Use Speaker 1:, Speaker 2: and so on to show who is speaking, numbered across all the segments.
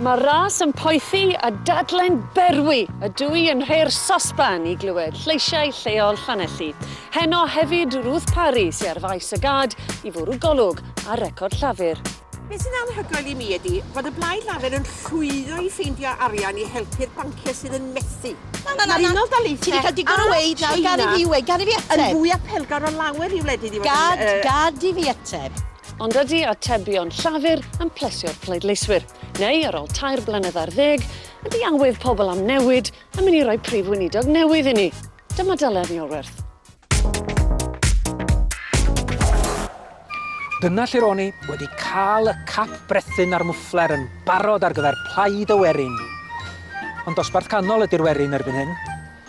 Speaker 1: Mae'r ras yn poethi a dadlen berwi ydw i yn rhei'r sosban i glywed lleisiau lleol Llanelli. Heno hefyd Ruth Parry sy ar faes y gad i fwrw golwg ar record Llafur.
Speaker 2: Be sy'n anhygoel i mi ydy fod y Blaid Lafur yn llwyddo i ffeindio arian i helpu'r banciau sydd yn methu.
Speaker 3: Na, na, na,
Speaker 2: Mae'r
Speaker 3: na.
Speaker 2: Unol Daleithiau
Speaker 3: Ti 'di cael digon o weud nawr, gad i fi weud, gad i fi ateb.
Speaker 2: Yn fwy apelgar o lawer i wledydd i fod yn...
Speaker 3: Gad, gad i fi ateb.
Speaker 1: Ond ydy atebion Llafur yn plesio'r pleidleiswyr? Neu, ar ôl tair blynedd ar ddeg, ydy awydd pobl am newid yn mynd i roi prif weinidog newydd i ni? Dyma Dylan Iorwerth.
Speaker 4: Dyna lle ro'n i wedi cael y cap brethyn a'r mwffler yn barod ar gyfer Plaid y Werin. Ond dosbarth canol ydy'r werin erbyn hyn,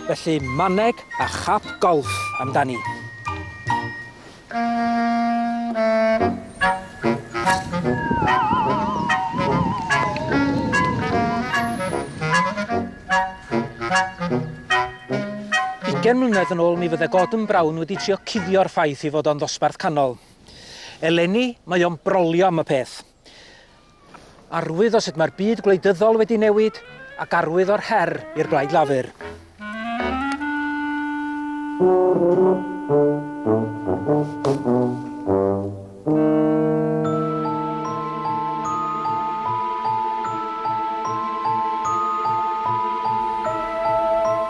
Speaker 4: felly maneg a chap golff amdani. Ugain mlynedd yn ôl mi fydde Gordon Brown wedi trio cuddio'r ffaith ei fod o'n ddosbarth canol. Eleni mae o'n brolio am y peth. Arwydd o sut mae'r byd gwleidyddol wedi newid ac arwydd o'r her i'r Blaid Lafur.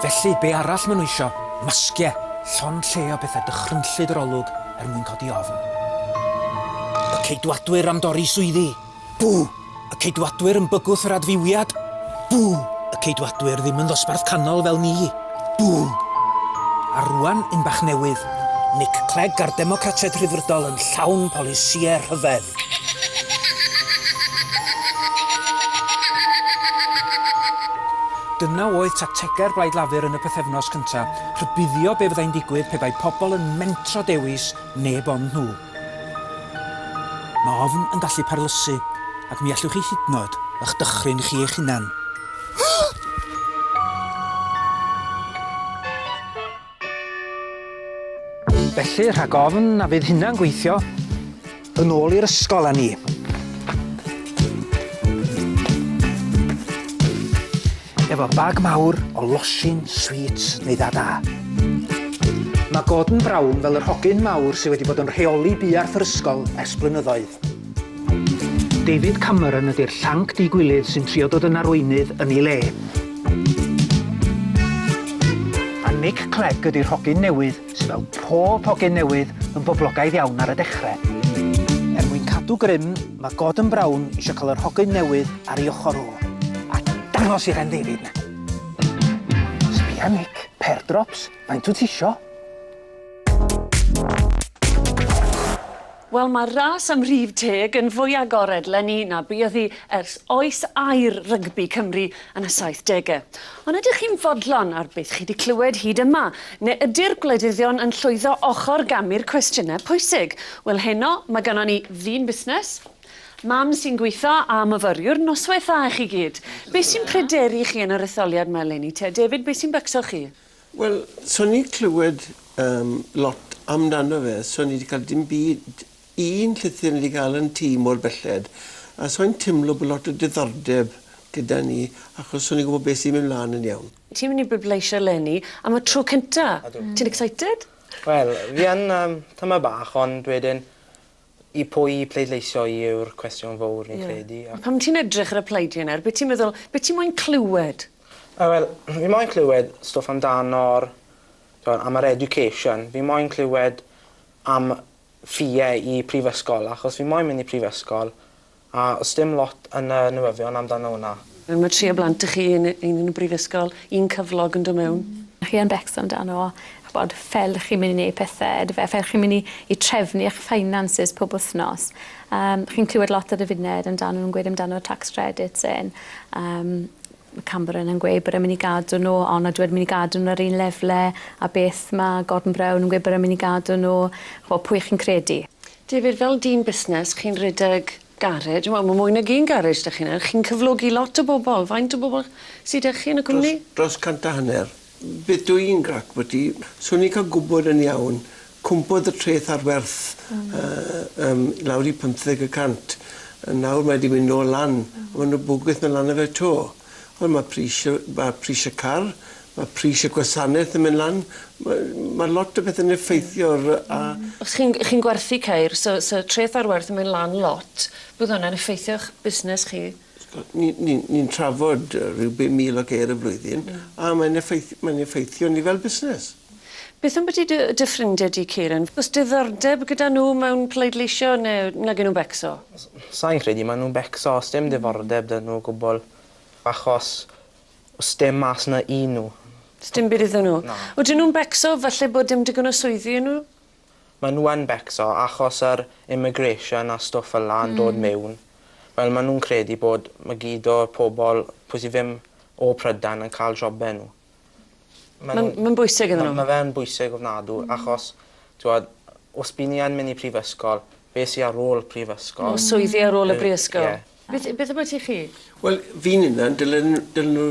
Speaker 4: Felly, be arall maen nhw isio? Masgiau, llond lle o bethau dychrynllyd yr olwg er mwyn codi ofn. Y Ceidwadwyr am dorri swyddi! Bw! Y Ceidwadwyr yn bygwth yr adfywiad! Bw! Y Ceidwadwyr ddim yn ddosbarth canol fel ni! Bw! A rwan, un bach newydd, Nick Clegg a'r Democratiaid Rhyddfrydol yn llawn polisïau rhyfedd. Dyna oedd tactegau'r Blaid Lafur yn y pythefnos cynta', rhybuddio be fyddai'n digwydd pe bai pobl yn mentro dewis neb ond nhw. Mae ofn yn gallu parlysu, ac mi allwch chi hyd yn oed eich dychryn chi eich hunan. Felly, rhag ofn na fydd hynna'n gweithio, yn ôl i'r ysgol â ni. Efo bag mawr o losin, sweets neu dda-da. Mae Gordon Brown fel yr hogyn mawr sydd wedi bod yn rheoli buarth yr ysgol ers blynyddoedd. David Cameron ydy'r llanc di-gwilydd sy'n trio dod yn arweinydd yn ei le. A Nick Clegg ydy'r hogyn newydd sydd fel pob hogyn newydd yn boblogaidd iawn ar y dechrau. Er mwyn cadw grym, mae Gordon Brown eisiau cael yr hogyn newydd ar ei ochr o. A dangos i'r hen David 'na. Sbia Nick, pear drops, faint wyt ti isio?
Speaker 1: Wel, mae'r ras am rhif teg yn fwy agored 'leni na buodd hi ers oes aur rygbi Cymru yn y saithdegau. Ond ydych chi'n fodlon ar beth chi 'di clywed hyd yma? Neu ydy'r gwleidyddion yn llwyddo ochr gamu'r cwestiynau pwysig? Wel, heno, mae gynnon ni ddyn busnes, Mam sy'n gweithio a myfyriwr, noswaith dda i chi gyd. Be sy'n pryderu chi yn yr etholiad 'ma eleni te? David, be sy'n becso chi?
Speaker 5: Wel, so ni'n clywed yym lot amdano fe, so ni 'di cael dim byd, un llythyr ni 'di cael yn tŷ mor belled, a so i'n timlo bod lot o diddordeb gyda ni, achos so ni'n gwybod beth sy'n mynd mlaen yn iawn.
Speaker 1: Ti'n mynd i bleidleisio eleni am y tro cynta. Ydw. Ti'n excited?
Speaker 6: Wel, fi yn yym tymed bach, ond wedyn I pwy i pleidleisio i yw'r cwestiwn fowr fi'n credu.
Speaker 1: A pan ti'n edrych ar y pleidiau nawr, be ti'n meddwl, be ti moyn clywed?
Speaker 6: Wel, fi moyn clywed stwff amdano'r, t'mod, am yr education. Fi moyn clywed am ffïe i prifysgol, achos fi moyn mynd i prifysgol, a o's dim lot yn y newyddion amdano wnna.
Speaker 1: Mae tri o blant 'da chi, un un yn y brifysgol, un cyflog yn dod mewn.
Speaker 7: Chi yn becso amdano ch'bod ffel chi'n myn' i neud pethe on'd yfe fel chi'n myn' i i trefnu 'ych finances pob wthnos. Yym chi'n clywed lot ar y funed amdano nw'n gweud amdano tax credits 'yn. Yym ma' Cameron yn gweud bod e'n myn' i gadw nw on' ydw e'n myn' i gadw nw ar un lefle a beth ma' Gordon Brown yn gweud bod e'n myn' i gadw nw. Ch'mo' pwy chi'n credu?
Speaker 1: David, fel dyn busnes, chi'n rhedeg garej, wel, ma' mwy nag un garej 'da chi nawr, chi'n cyflogi lot o bobl, faint o bobl sy 'da chi yn y cwmni?
Speaker 5: Dros, dros 150. Beth dw i'n grac bwti, swn i'n cael gwybod yn iawn, cwmpodd y treth ar werth mm. uh, um, lawr i 15 y cant. Nawr mae 'di mynd nôl lan. A ma' nw bwgwth myn' lan â fe 'to. Wel ma' pris y ma' pris y car ma' pris y gwasaneth yn myn' lan. Ma' ma' lot o pethe'n effeithio ar yy a...
Speaker 1: Os chi'n chi'n gwerthu ceir so so treth ar werth yn myn' lan lot bydd hwnna'n effeithio'ch busnes chi.
Speaker 5: Ni ni ni'n trafod yy ryw 5,000 o geir y flwyddyn a mae'n effeith- mae'n effeithio ni fel busnes.
Speaker 1: Beth ambyti dy dy ffrindie di Kieran? O's diddordeb gyda nhw mewn pleidleisio ne' nagyn nhw'n becso?
Speaker 6: Sai'n credu ma' nhw'n becso, sdim diddordeb 'da nhw o gwbwl achos sdim mas 'na i nhw.
Speaker 1: Sdim byd iddyn nhw?
Speaker 6: Na.
Speaker 1: Odyn nhw'n becso falle bod dim digon o swyddi i nhw?
Speaker 6: Ma' nhw yn becso achos yr immigration a stwff fel 'a yn dod mewn. Fel ma' nhw'n credu bod ma' gyd o'r pobol pwy sy ddim o Prydain yn ca'l jobe nhw.
Speaker 1: Ma' Ma'n ma'n bwysig iddyn nhw.
Speaker 6: Ma' fe'n bwysig ofnadw achos t'wod os by' ni yn mynd i prifysgol be' sy ar ôl prifysgol?
Speaker 1: O swyddi ar ôl y brifysgol.
Speaker 6: Ie.
Speaker 1: Beth beth ambyti chi?
Speaker 5: Wel fi'n unan dylen dylen nhw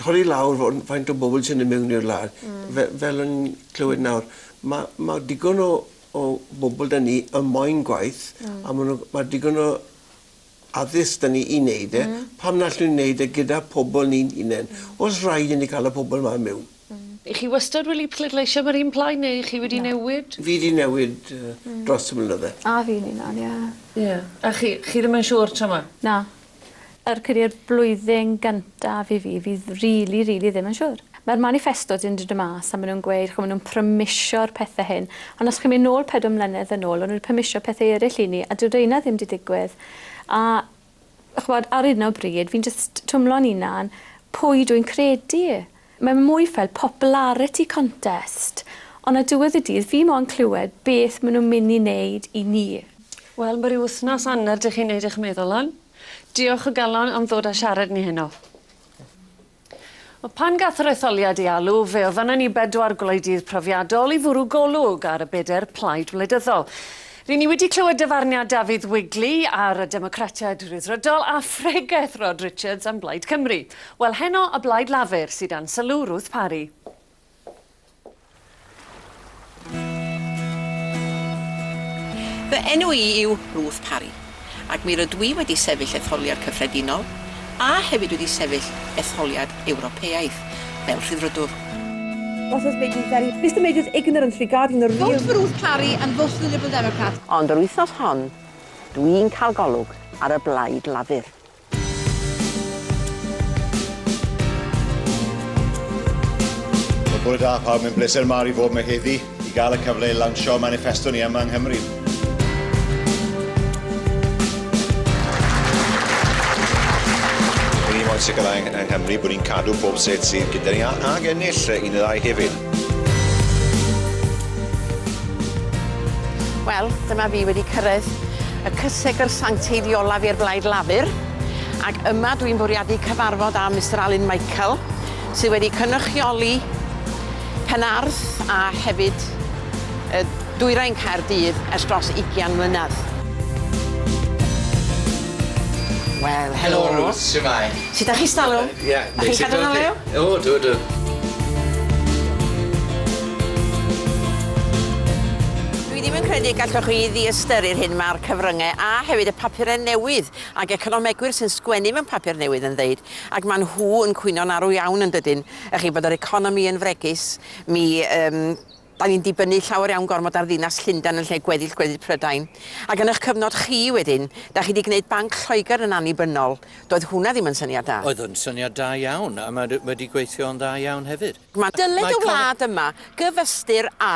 Speaker 5: torri lawr fo- faint o bobl sy'n mynd mewn i'r wlad. Fe- fel o'n i'n clywed nawr ma' ma' digon o o bobl 'da ni yn moyn gwaith a ma' nw ma' digon o addysg 'da ni i neud e. Pam na allwn ni neud e gyda pobol ni'n hunen? O's raid i ni ca'l y pobol 'ma miwn?
Speaker 1: 'Ych chi wastad wedi pleidleisio am yr un plaid neu 'ych chi wedi newid?
Speaker 5: Fi 'di newid dros y blynydde.
Speaker 7: A fi'n unan ie.
Speaker 1: Ie. A chi chi ddim yn siŵr tro 'ma?
Speaker 7: Na. Yr credu'r blwyddyn gyntaf i fi fi rili rili ddim yn siŵr. Mae'r maniffesto 'di dod mas a ma' nw'n gweud ch'mo' ma' nw'n promisio'r pethe hyn ond os chi'n mynd nôl pedwar mlynedd yn ôl o'n nw 'di promisio pethe eryll i ni a dyw reina ddim 'di digwydd a ch'mod ar 'yn o bryd fi'n jyst twmlo'n 'unan pwy dwi'n credu. Mae mwy fel popularity contest on' ar diwedd y dydd fi moyn clywed beth ma' nw'n myn' i neud i ni.
Speaker 1: Wel ma' ryw wthnos anner 'dych chi neud 'ych meddwl lan. Diolch o galon am ddod a siarad ni heno. Wel pan gath yr etholiad ei alw fe ofynnon ni bedwar gwleidydd profiadol i fwrw golwg ar y beder plaid wleidyddol. Ry'n ni wedi clywed dyfarniad Dafydd Wigley ar y Democratiaid Rhyddfrydol a phregeth Rod Richards am Blaid Cymru. Wel heno y Blaid Lafur sy dan sylw Ruth Parry.
Speaker 2: Fy enw i yw Ruth Parry, ac mi rydw i wedi sefyll etholiad cyffredinol a hefyd wedi sefyll etholiad Ewropeaidd fel Rhyddfrydwr.
Speaker 8: What has made me very... Mr Major's ignorance regarding the real...
Speaker 3: Vote for Ruth Parry and vote for the Liberal Democrats.
Speaker 2: Ond yr wythnos hon, dwi'n cael golwg ar y Blaid Lafur.
Speaker 9: Wel bore da pawb, mae'n bleser mawr i fod yma heddi i gael y cyfle i lansio maniffesto ni yma yng Nghymru. Ni moyn sicrhau yng Nghymru bod ni'n cadw pob sedd sydd gyda ni a, ag ennill un neu ddau hefyd.
Speaker 2: Wel, dyma fi wedi cyrraedd y cysegr sancteiddiolaf i'r Blaid Lafur, ac yma dwi'n bwriadu cyfarfod â Mister Alun Michael, sydd wedi cynrychioli Penarth a hefyd y Dwyrain Caerdydd ers dros ugian mlynedd. Wel, helo.
Speaker 10: Helo Ruth, shwmae?
Speaker 2: Sut 'dach chi stalwm?
Speaker 10: Ie,
Speaker 2: Dach chi'n cadw'n o lew?
Speaker 10: O, dw, dw.
Speaker 2: Dwi ddim yn credu y gallwch chi ddiystyru'r hyn mae'r cyfryngau a hefyd y papurau newydd ac economegwyr sy'n sgwennu mewn papur newydd yn ddeud, ac maen nhw yn cwyno'n arw iawn yn dydyn, y'ch chi, bod yr economi yn fregus, mi yym 'Dan ni'n dibynnu llawer iawn gormod ar ddinas Llundain yn lle gweddill gwledydd Prydain. Ac yn eich cyfnod chi wedyn, 'da chi 'di gwneud Banc Lloegr yn annibynnol. Doedd hwnna ddim yn syniad da.
Speaker 10: Oedd o'n syniad da iawn, a mae wedi gweithio'n dda iawn hefyd.
Speaker 2: Mae dyled y wlad yma gyfystyr â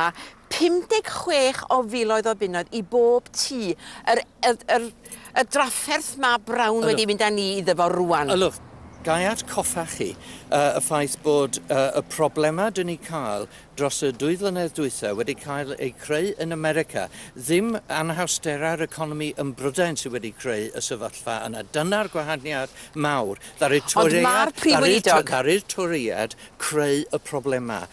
Speaker 2: 56 o filoedd o bunnoedd i bob tŷ. Yr, yr, yr, y drafferth ma Brown wedi mynd â ni iddo fo rŵan.
Speaker 10: Ylwch, ga i atgoffa chi y ffaith bod y problemau dyn ni cael dros y dwy flynedd dwytha wedi cael eu creu yn America, ddim anhawsterau'r economi ym Mhrydain sydd wedi creu y sefyllfa yna. Dyna'r gwahaniad mawr. Ddaru
Speaker 2: Ond ma'r Prif Weinidog...
Speaker 10: Ddaru'r Torïaid creu y problemau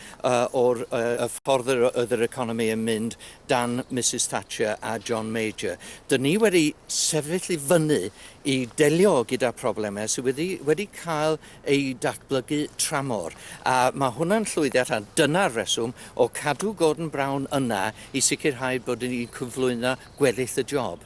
Speaker 10: o'r y ffordd yr oedd yr economi yn mynd dan Misus Thatcher a John Major. Dyn ni wedi sefyll i fyny i delio gyda problemau sydd wedi, wedi cael eu datblygu tramor. A mae hwnna'n llwyddiant, a dyna'r reswm o cadw Gordon Brown yna i sicrhau bod ni'n cyflwyno gweddill y job.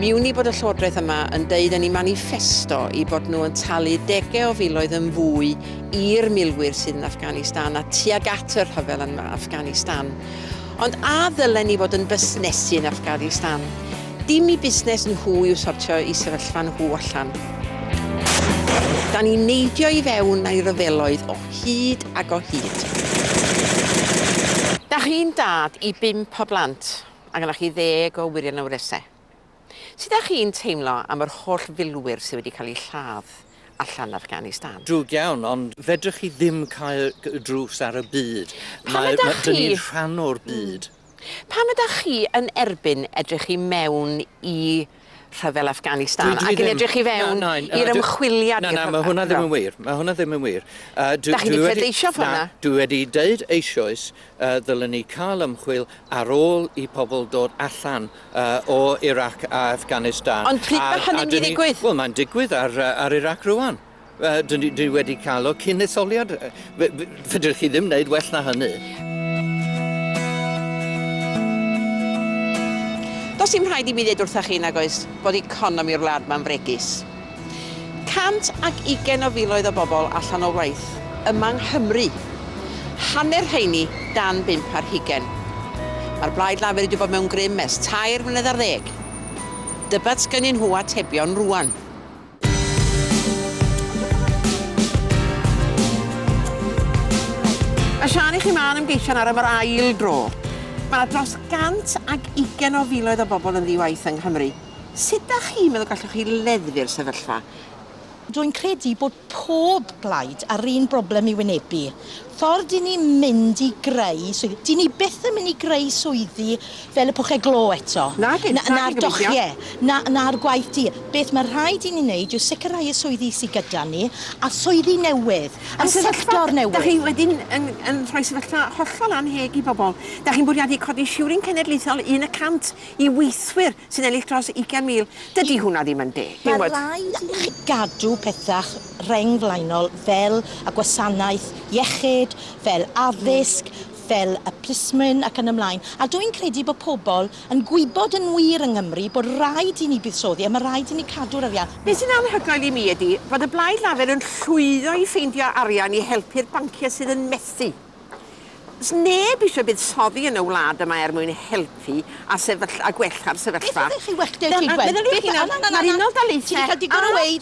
Speaker 2: Mi wn i bod y Llywodraeth yma yn deud yn ei maniffesto i bod nhw yn talu degau o filoedd yn fwy i'r milwyr sydd yn Afghanistan a tuag at y rhyfel yn Afghanistan. Ond a ddylen ni fod yn busnesu yn Afghanistan? Dim i busnes nhw i'w sortio i sefyllfa nhw allan. Da ni'n neidio i fewn a'i ryfeloedd o hyd ac o hyd. Da chi'n dad i bump o blant a gynnoch chi 10 o wyrion a wyresau. Sut dach chi'n teimlo am yr holl filwyr sydd wedi cael eu lladd allan Afghanistan?
Speaker 10: Drwg iawn, ond fedrwch chi ddim cau y drws ar y byd.
Speaker 2: Pam ydach chi...
Speaker 10: Dyn ni'n rhan o'r byd.
Speaker 2: Pam ydach chi yn erbyn edrych i mewn i rhyfel Afghanistan ac yn edrych i fewn i'r ymchwiliad
Speaker 10: Na, na, mae hwnna ddim yn wir. Mae hwnna ddim yn wir.
Speaker 2: Da chi wedi pleidleisio ffordd 'na?
Speaker 10: Dwi wedi deud eisoes ddylen ni cael ymchwil ar ôl i pobl dod allan o Iraq a Afghanistan.
Speaker 2: Ond pryd mae hynny'n mynd i ddigwydd?
Speaker 10: Wel, mae'n digwydd ar Iraq rwan. Dwi wedi cael o cyn etholiad. Fedrwch chi ddim wneud well na hynny.
Speaker 2: Does dim rhaid i mi ddweud wrthach chi nag oes bod economi'r wlad ma'n fregus. 120 o filoedd o bobl allan o waith yma yng Nghymru. Hanner rheini dan bump ar hugain. Mae'r Blaid Lafur wedi bod mewn grym ers tair mlynedd ar ddeg. Dybad sgynnyn nhw atebion rŵan. Mae Siân i chi ma'n ymgeisio nawr am yr ail dro. Mae 'na dros 120 o filoedd o bobl yn ddi-waith yng Nghymru. Sut dach chi'n meddwl gallwch chi leddfu'r sefyllfa?
Speaker 11: Dwi'n credu bod pob blaid â'r un broblem i wynebu. Ffordd 'dyn ni'n mynd i greu swyddi... 'Dyn ni byth yn mynd i greu swyddi fel y pwche glo eto.
Speaker 2: Nag-yn,
Speaker 11: Na, na'r dochie, na, na'r gwaith du. Beth mae rhaid i ni wneud yw sicrhau y swyddi sydd gyda ni, a swyddi newydd, yn sector newydd.
Speaker 2: Da chi wedyn yn, yn rhoi sefyllfa hollol annheg i bobl. Da chi'n bwriadu codi siwrin cenedlaethol 1 y cant i weithwyr sy'n ennill dros 20,000. Dydy hwnna ddim yn deg.
Speaker 11: Mae rhaid i chi gadw pethau rheng flaenol fel y gwasanaeth iechyd, fel addysg, fel y plismyn ac yn y mlaen. A dw i'n credu bod pobl yn gwybod yn wir yng Nghymru bod rhaid i ni buddsoddi a mae rhaid i ni cadw'r arian.
Speaker 2: Be sy'n anhygoel i mi ydy fod y Blaid Lafur yn llwyddo i ffeindio arian i helpu'r banciau sydd yn methu. Does neb eisiau buddsoddi yn y wlad yma er mwyn helpu a sefyll a gwella'r sefyllfa.
Speaker 11: Beth ydych chi well dweud chi Gwen?
Speaker 2: Meddyliwch chi nawr, mae'r Unol Daleithiau
Speaker 11: a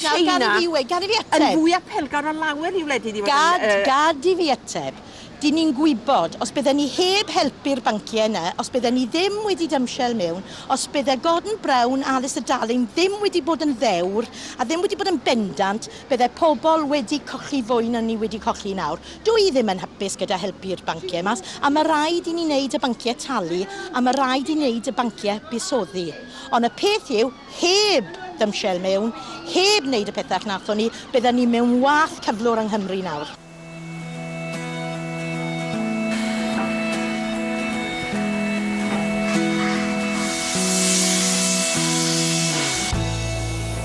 Speaker 11: China
Speaker 2: yn fwy apelgar o lawer i wledydd i fod yn...
Speaker 11: Gad i fi ateb. Dyn ni'n gwybod, os bydden ni heb helpu'r banciau yna, os bydden ni ddim wedi dymshel mewn, os bydde Gordon Brown a Alistair Darling ddim wedi bod yn ddewr a ddim wedi bod yn bendant, bydde pobl wedi colli fwy na ni wedi colli nawr. Dw i ddim yn hapus gyda helpu'r banciau mas, a mae rhaid i ni wneud y banciau talu, a mae rhaid i ni wneud y banciau buddsoddi. Ond y peth yw, heb ddymshel mewn, heb wneud y pethau wnaethon ni, bydden ni mewn wath cyflwr yng Nghymru nawr.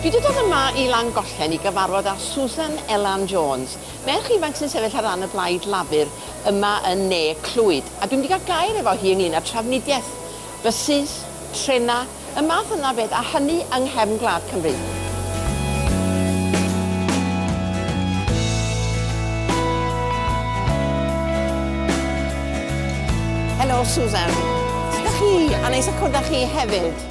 Speaker 2: Dwi 'di dod yma i Langollen i gyfarfod â Susan Elan Jones, merch ifanc sy'n sefyll ar ran y Blaid Lafur yma yn Ne Clwyd, a dwi'n mynd i gael gair efo hi ynglyn â trafnidiaeth, bysus, trenau, y math yna o beth, a hynny yng nghefn gwlad Cymru. Helo Susan. Sut 'dach chi? A neis a cwrdd â chi hefyd.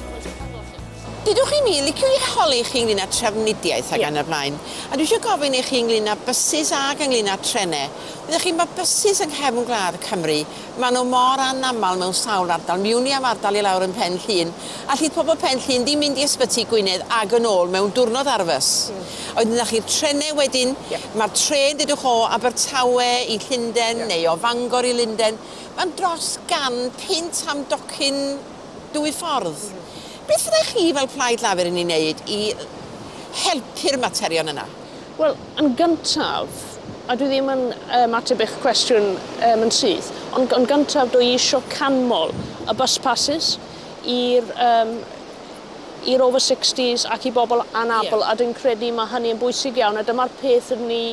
Speaker 2: Dudwch i mi, liciwn i holi chi ynglyn â trafnidiaeth ag yn y blaen. A dwi eisiau gofyn i chi ynglyn â bysus ag ynglyn â trenau. Wyddoch chi, mae bysus yng nghefn gwlad Cymru, maen nhw mor anaml mewn sawl ardal. Mi wn i am ardal i lawr yn Pen Llŷn. Allith pobl Pen Llŷn ddim mynd i Ysbyty Gwynedd ag yn ôl mewn diwrnod ar fys. A wedyn 'na chi'r trenau wedyn, mae'r trên, dudwch, o Abertawe i Llundain neu o Fangor i Lundain, mae'n dros gan punt am docyn dwy ffordd. Beth fyddech chi fel Plaid Lafur yn ei wneud i helpu'r materion yna?
Speaker 12: Wel, yn gyntaf, a dwi ddim yn um, ateb eich cwestiwn um, yn syth, ond yn gyntaf dwi eisiau canmol y bus passes i'r um, i'r over 60s ac i bobl anabl, yeah. A dwi'n credu mae hynny yn bwysig iawn, a dyma'r peth ydyn ni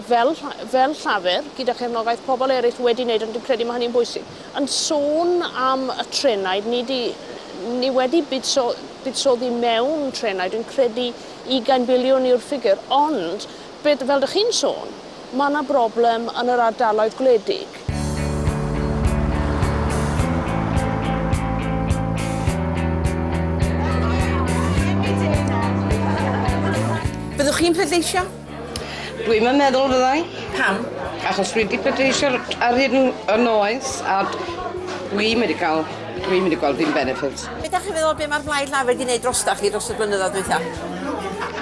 Speaker 12: fel, fel Llafur, gyda chefnogaeth pobl eraill wedi wneud, ond dwi'n credu mae hynny'n bwysig. Yn sôn am y trenau, ni, di, ni wedi buddsoddi, buddsoddi mewn trenau, dwi'n credu 20 biliwn yw'r ffigur, ond beth, fel dych chi'n sôn, mae yna broblem yn yr ardaloedd gwledig.
Speaker 2: Fyddwch chi'n pleidleisio?
Speaker 13: Dwi'm yn meddwl fyddai.
Speaker 2: Pam?
Speaker 13: Achos dwi 'di pleidleisio ar hyd yn oes a dwi'm wedi cael dwi'm wedi gweld dim benefit.
Speaker 2: Be dach chi'n feddwl be mae'r Blaid Lafur 'di neud drostach chi dros y blynyddoedd dwytha?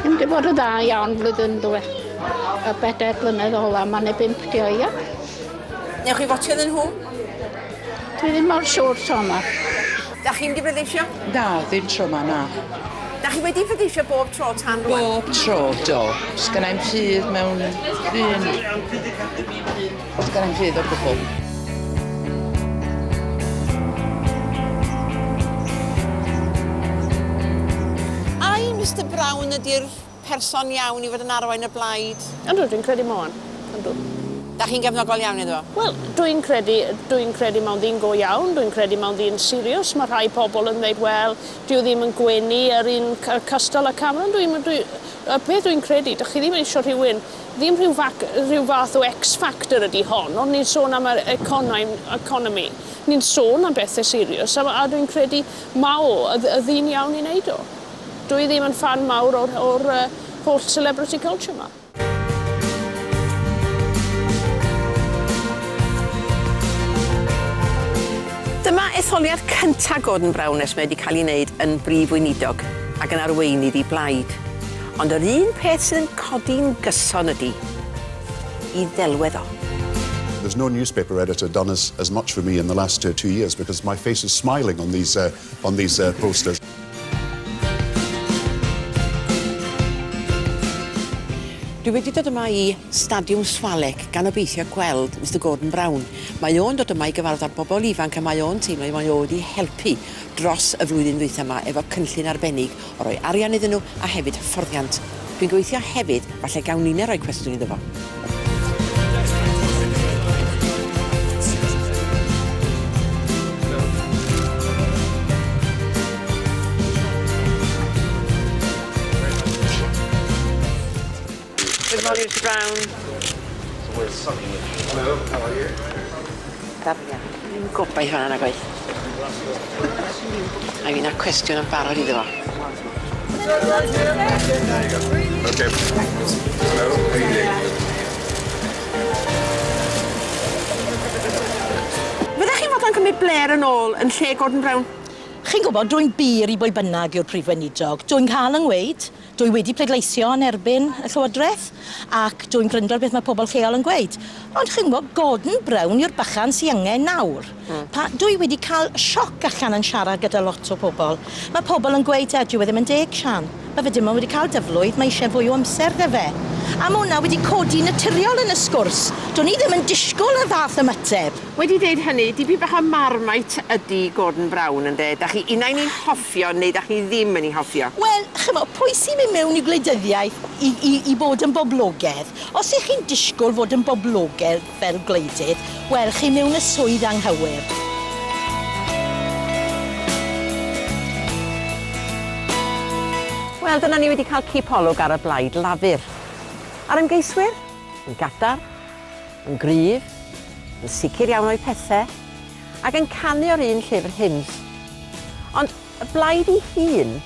Speaker 14: Ddim 'di bod yn dda iawn flwyddyn ddiweth- y bedair blynedd ola 'ma neu bump 'di o ia?
Speaker 2: Newch chi fotio iddyn nhw?
Speaker 14: Dwi ddim mor siŵr tro 'ma.
Speaker 2: Dach chi'n mynd i bleidleisio?
Speaker 15: Na, ddim tro 'ma, na.
Speaker 2: Dach chi wedi pleidleisio bob tro tan rwan?
Speaker 15: Bob tro, do. Sgynnai'm ffydd mewn un. Sgynnai'm ffydd o gwbl.
Speaker 2: Ai Mister Brown ydi'r person iawn i fod yn arwain y blaid?
Speaker 12: Yndw, dwi'n credu mo yn. Yndw.
Speaker 2: Da chi'n gefnogol iawn iddo fo?
Speaker 12: Wel, dwi'n credu, dwi'n credu mewn ddyn go iawn, dwi'n credu mewn ddyn serious. Mae rhai pobl yn dweud, wel, dyw ddim yn gwenu yr un cystal â Cameron. Dwi'n, dwi, y peth dwi'n credu, dych chi ddim eisiau rhywun, ddim rhyw, fac, rhyw fath o X-factor ydy hon, ond ni'n sôn am yr economi, economi. Ni'n sôn am bethau serious, a, a dwi'n credu ma o y, y ddyn iawn i wneud o. Dwi ddim yn ffan mawr o'r, or, holl celebrity culture 'ma.
Speaker 2: Dyma etholiad cynta Gordon Brown ers mae wedi cael ei wneud yn brif weinidog ac yn arweinydd i blaid. Ond yr un peth sydd yn codi'n gyson ydy 'i ddelwedd o.
Speaker 9: There's no newspaper editor done as, as much for me in the last 2 years because my face is smiling on these posters.
Speaker 2: Dwi wedi dod yma i Stadiwm Swalec gan obeithio gweld Mr Gordon Brown. Mae o'n dod yma i gyfarfod â'r bobl ifanc a mae o'n teimlo mae o wedi helpu dros y flwyddyn ddwytha yma efo cynllun arbennig o roi arian iddyn nhw a hefyd hyfforddiant. Dwi'n gobeithio hefyd, falle gawn ni'n rhoi cwestiwn iddo fo. Good morning, Mr Brown.
Speaker 9: Hello, how are you?
Speaker 2: Darian. Ddim gobaith fan'na nag oes. A fi 'na cwestiwn yn barod iddo fo.
Speaker 9: Okay. Hello, how are you doing?
Speaker 2: Fyddech chi'n fodlon cymryd Blair yn ôl yn lle Gordon Brown?
Speaker 11: Chi'n gwybod, dwi'n bur i bwy bynnag yw'r prif weinidog. Dwi'n cael yng ngweud, dwi wedi pleidleisio yn erbyn y Llywodraeth ac dwi'n gryndo ar beth mae pobl lleol yn gweud. Ond chi'n gwybod, Gordon Brown yw'r bychan sy'n angen nawr. Pa, dwi wedi cael sioc allan yn siarad gyda lot o pobl. Mae pobl yn gweud, e, dyw e ddim yn deg, Sian. Mae fe dim ond wedi cael dyflwydd, mae eisiau fwy o amser 'da fe. A mae hwnna wedi codi naturiol yn y sgwrs. Do'n i ddim yn disgwyl y fath ymateb.
Speaker 2: Wedi deud hynny, dipyn bach o Marmite ydy Gordon Brown ynde? Da chi unai'n ei hoffio neu da chi ddim yn ei hoffio?
Speaker 11: Wel, chymod, pwy sy'n mynd mewn i gwleidyddiaeth i bod yn boblogaidd? Os ych chi'n disgwyl fod yn boblogaidd fel gwleidydd, wel, chi mewn y swydd anghywir.
Speaker 2: Wel, dyna ni wedi cael cipolwg ar y blaid Lafur. A'r ymgeiswyr? Yn gadar, yn gryf, yn sicr iawn o'i pethau, ac yn canu o'r un llyfr hymns. Ond y blaid ei hun,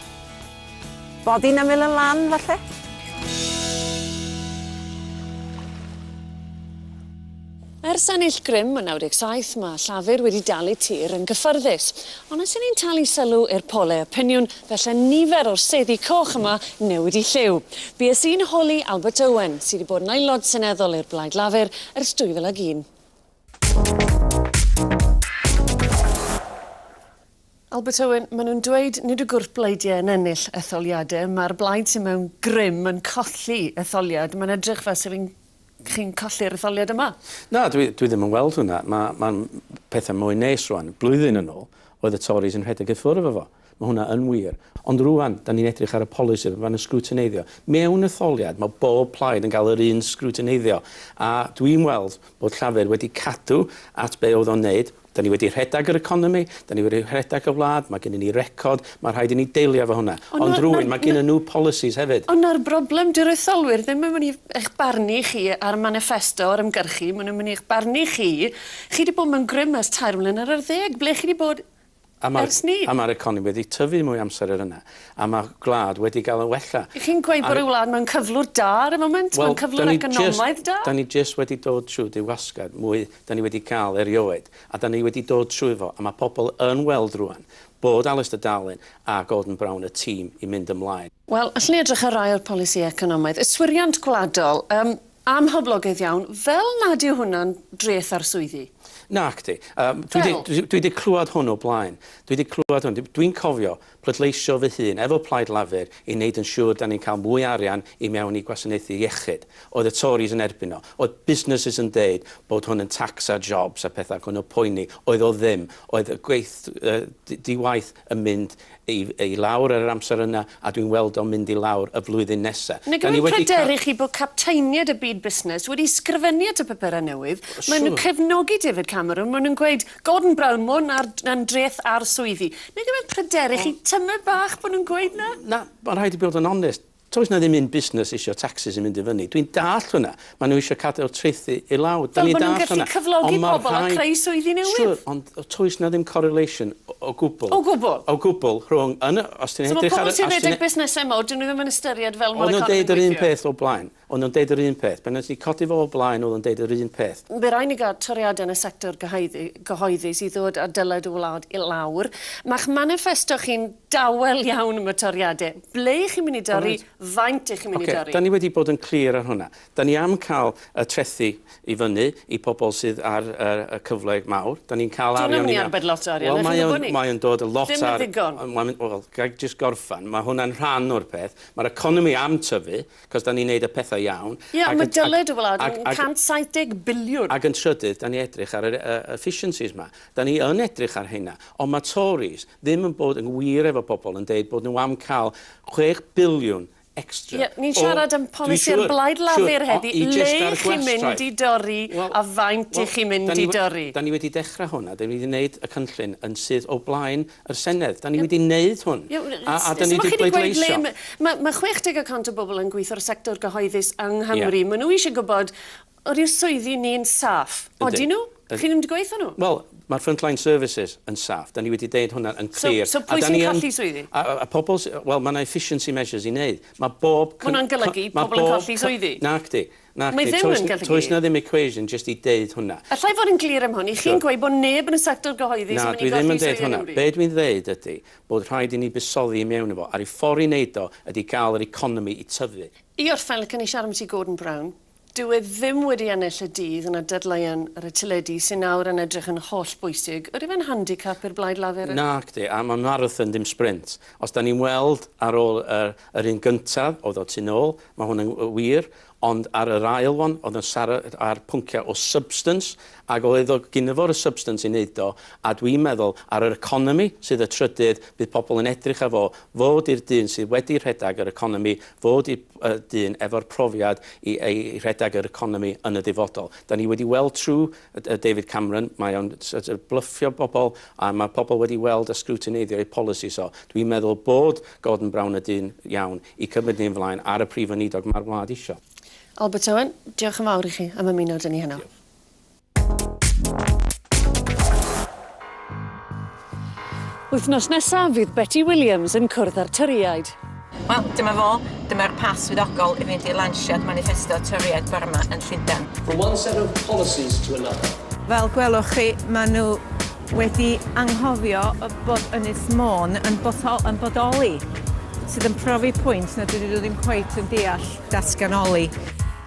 Speaker 2: boddi'n ymyl y lan, falle?
Speaker 1: Ers ennill grym yn 97, mae Llafur wedi dal eu tir yn gyffyrddus. Ond os 'yn ni'n talu sylw i'r polau opiniwn, felly nifer o'r seddi coch yma newid i lliw. Bues i'n holi Albert Owen, sydd wedi bod yn aelod seneddol i'r Blaid Lafur ers 2001. Albert Owen, maen nhw'n dweud nid y gwrthbleidiau yn ennill etholiadau, mae'r blaid sy'n mewn grym yn colli etholiad. Mae'n edrych fel sef chi'n colli'r etholiad yma.
Speaker 16: Na, dwi ddim yn weld hwnna. Mae ma pethau mwy nes rwan. Blwyddyn yn ôl, oedd y Tories yn rhedeg i ffwrdd efo fo. Mae hwnna yn wir. Ond rwan, da ni'n edrych ar y polisi, mae'n sgrwtineiddio. Mewn etholiad, mae bob plaid yn cael yr un sgrwtineiddio. A dwi'n weld bod Llafur wedi cadw at be oedd o'n neud. Da ni wedi rhedeg yr economi, da ni wedi rhedeg y wlad, mae gennym ni record, mae rhaid i ni deilio efo hwnna.
Speaker 1: Ond
Speaker 16: Ond
Speaker 1: na-
Speaker 16: rwy'n,
Speaker 1: na-
Speaker 16: mae gennym nhw policies hefyd.
Speaker 1: Ond na'r broblem, dyw'r etholwyr ddim yn mynd i eich barnu chi ar manifesto, ar ymgyrchu, maen nhw'n mynd i eich barnu chi. Chi wedi bod mewn grym ers 13 mlynedd, ble chi wedi bod
Speaker 16: A ma'r-
Speaker 1: ers 'ny?
Speaker 16: A mae'r economi wedi tyfu mwy amser ar yna. A mae'r gwlad wedi gael yn wella.
Speaker 1: Chi'n gweud bod y wlad mewn cyflwr da ar y moment, mewn cyflwr
Speaker 16: da ni
Speaker 1: economaidd da?
Speaker 16: Da ni jyst wedi dod trwy diwasgad mwy da ni wedi cael erioed. A da ni wedi dod trwy fo. A mae pobl yn weld rwan bod Alistair Darling a Gordon Brown y tîm i mynd ymlaen.
Speaker 1: Wel, allwn ni edrych ar rai o'r polisi economaidd. Yswiriant gwladol, amhoblogaidd iawn, fel nad yw hwnna'n dreth ar swyddi.
Speaker 16: Nac di. Dwi
Speaker 1: Fel?
Speaker 16: Dwi 'di clywed hwn o blaen. Dwi wedi clywed hwn. Dwi'n cofio pleidleisio fy hun efo Plaid Lafur i wneud yn siŵr da ni'n cael mwy arian i mewn i gwasanaethu iechyd. Oedd y Tories yn erbyn o. Oedd businesses yn deud bod hwn yn tax ar jobs a pethau ac o'n nhw'n poeni. Oedd o ddim. Oedd y gweith diwaith yn mynd i lawr ar yr amser yna a dwi'n weld o'n mynd i lawr y flwyddyn nesaf.
Speaker 1: Neu
Speaker 16: Da ni
Speaker 1: gymaint
Speaker 16: wedi
Speaker 1: pryderu chi bod capteiniaid y byd busnes wedi sgrifennu at y papurau newydd. Maen nhw'n cefnogi David Cameron, maen nhw'n gweud Gordon Brown, mae hwn yn dreth ar swyddi. Neu gymaint pryderu chi tymed bach bod nhw'n gweud na?
Speaker 16: Na, mae'n rhaid i bod yn onest. Toes na ddim un busnes eisiau taxes yn mynd i fyny. Dwi'n dallt hwnna. Maen nhw eisiau cadw'r trethu i lawr. Da
Speaker 1: Fel
Speaker 16: ni
Speaker 1: bod nhw'n
Speaker 16: dallt
Speaker 1: gallu
Speaker 16: hwnna.
Speaker 1: cyflogi
Speaker 16: Ond ma'
Speaker 1: pobl a creu swyddi newydd.
Speaker 16: Siŵr, ond toes na ddim correlation o gwbl.
Speaker 1: O gwbl?
Speaker 16: O gwbl rhwng... Yn, os ti'n
Speaker 1: So mae
Speaker 16: edrych ar...
Speaker 1: pobl sy'n
Speaker 16: os ti'n-
Speaker 1: rhedeg busnesau mawr, dyn nhw ddim yn ystyried fel
Speaker 16: O'n
Speaker 1: mae'r
Speaker 16: nhw'n
Speaker 1: economi'n
Speaker 16: deud yr un
Speaker 1: gweithio.
Speaker 16: peth o blaen. O'n nhw'n deud yr un peth. Pan nes i codi fo o blaen, oedd o'n deud yr un peth.
Speaker 1: Be rhaid ni gael toriadau yn y sector gyhoeddus i ddod â dyled y wlad i lawr. Mae'ch manifesto chi'n dawel iawn am y toriadau. Ble ych chi'n mynd i dorri? Faint ych chi'n mynd i dorri?
Speaker 16: Da ni wedi bod yn clir ar hwnna. Da ni am cael y trethi i fyny i pobl sydd ar y cyfle mawr. Da ni'n cael
Speaker 1: Dyn nhw'n
Speaker 16: arian
Speaker 1: mynd i
Speaker 16: i mewn.
Speaker 1: arbed lot o arian,
Speaker 16: Wel,
Speaker 1: ych chi'n gwybod ni?
Speaker 16: mae o'n dod y lot
Speaker 1: Ddim yn
Speaker 16: ar...
Speaker 1: ddigon.
Speaker 16: Wel, ga i jyst gorffan. Mae hwnna'n rhan o'r peth. Mae'r economi am tyfu, cos da ni'n neud y pethau iawn.
Speaker 1: Ie,
Speaker 16: Ac
Speaker 1: mae dyled y wlad yn 170 biliwn.
Speaker 16: Ac yn trydydd, da ni edrych ar yr efficiencies ma. Da ni yn edrych ar hynna. Ond mae Tories ddim yn bod yn wir efo pobl yn deud bod nhw am cael 6 biliwn extra.
Speaker 1: Ie, ni'n siarad am
Speaker 16: Dwi'n
Speaker 1: polisi'r
Speaker 16: siŵr,
Speaker 1: Blaid Lafur
Speaker 16: siŵr,
Speaker 1: heddi.
Speaker 16: o, i
Speaker 1: Le
Speaker 16: jyst ar
Speaker 1: chi'n mynd
Speaker 16: gwastraff.
Speaker 1: i dorri a faint
Speaker 16: Wel,
Speaker 1: i chi'n mynd
Speaker 16: da ni
Speaker 1: i dorri?
Speaker 16: Da ni wedi dechrau hwnna, da ni wedi gwneud y cynllun yn sydd o blaen yr Senedd. Da ni wedi gwneud hwn. A da ni
Speaker 1: So
Speaker 16: wedi
Speaker 1: ma' chi 'di gweud le
Speaker 16: bleidleisio.
Speaker 1: Mae 60% o bobl yn gweithio'r sector gyhoeddus yng Nghymru. Maen nhw eisiau gwybod, ydy'r swyddi ni'n saff?
Speaker 16: Ydy.
Speaker 1: Odi nhw?
Speaker 16: Ydy.
Speaker 1: Chi ddim wedi gweithio nhw?
Speaker 16: Wel, mae'r frontline services yn saff. Da ni wedi deud hwnna yn clir.
Speaker 1: So
Speaker 16: A
Speaker 1: pwy
Speaker 16: da
Speaker 1: sy'n
Speaker 16: ni yn-
Speaker 1: colli swyddi?
Speaker 16: A pobl, wel, mae yna efficiency measures i wneud. Mae bob...
Speaker 1: Ma' hwnna'n golygu
Speaker 16: ma'
Speaker 1: pobl yn
Speaker 16: bob
Speaker 1: colli swyddi?
Speaker 16: Nac di. Nac
Speaker 1: Mae
Speaker 16: di.
Speaker 1: ddim yn golygu.
Speaker 16: Toes na ddim equation jyst i deud hwnna.
Speaker 1: Allai fod yn glir am hwn, i chi'n
Speaker 16: Sure.
Speaker 1: gweud bod neb yn y sector gyhoeddus
Speaker 16: Na,
Speaker 1: yn mynd
Speaker 16: dwi
Speaker 1: i
Speaker 16: ddim
Speaker 1: golli
Speaker 16: yn deud
Speaker 1: swyddi yng
Speaker 16: hwnna.
Speaker 1: Nghymru?
Speaker 16: Be dwi'n ddeud ydy bod rhaid i ni buddsoddi i mewn efo. A'r i ffordd i wneud o ydy gael yr economi i tyfu.
Speaker 1: I orffen, licen i siarad am ti Gordon Brown. Dyw e ddim wedi ennill y dydd yn y dadleuon ar y teledu sy'n nawr yn edrych yn holl bwysig. Ydy fe'n handicap i'r Blaid Lafur?
Speaker 16: Nac di, a mae marathon dim sprint. Os da ni'n weld ar ôl yr un gyntaf, oedd o tu nôl, mae hwn yn wir, ond ar yr ail one, oedd yn siarad ar pwnciau o substance, ac oedd o gynno fo'r substance i wneud o, a dwi'n meddwl ar yr economi sydd y trydydd, bydd pobl yn edrych ar fo, fod i'r dyn sydd wedi rhedeg yr economi, fod i'r dyn efo'r profiad i rhedeg yr economi yn y dyfodol. Da ni wedi weld trwy David Cameron, mae o'n sort of bluffio bobl, a mae pobl wedi weld y scrutineiddio ei policies o. Dwi'n meddwl bod Gordon Brown y dyn iawn i cymryd ni'n flaen ar y prif weinidog mae'r wlad isio.
Speaker 1: Albert Owen, diolch yn fawr i chi am ymuno 'da ni heno. Wythnos nesaf fydd Betty Williams yn cwrdd â'r Torïaid.
Speaker 2: Wel, dyma fo, dyma'r pas swyddogol i fynd i lansiad manifesto Torïaid bore yma yn Llundain.
Speaker 17: From one set of policies to another.
Speaker 18: Fel gwelwch chi, maen nhw wedi anghofio bod Ynys Môn yn bodoli, sydd yn profi pwynt nad ydyn nhw ddim cweit yn deall datganoli.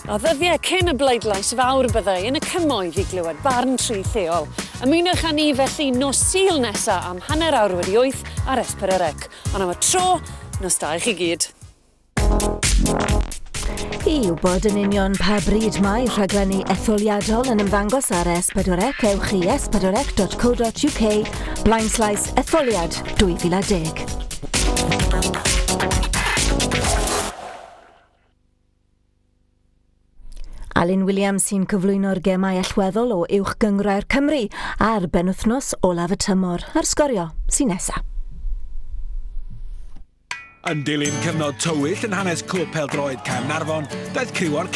Speaker 1: A ddyddiau cyn y bleidlais fawr byddai yn y cymoedd i glywed barn tri lleol. Ymunwch â ni felly nos Sul nesa am 8:30 ar S4C. Ond am y tro, nos da i chi gyd.
Speaker 19: I wybod yn union pa bryd mae rhaglenni etholiadol yn ymddangos ar S4C, ewch i s4c.co.uk blaenslaes etholiad 2010. Alun Williams sy'n cyflwyno'r gemau allweddol o Uwch Gynghrair Cymru ar benwythnos olaf y tymor ar Sgorio sy'n nesa.
Speaker 20: Yn dilyn cyfnod tywyll yn hanes clwb pêl-droed Caernarfon, daeth criw o'r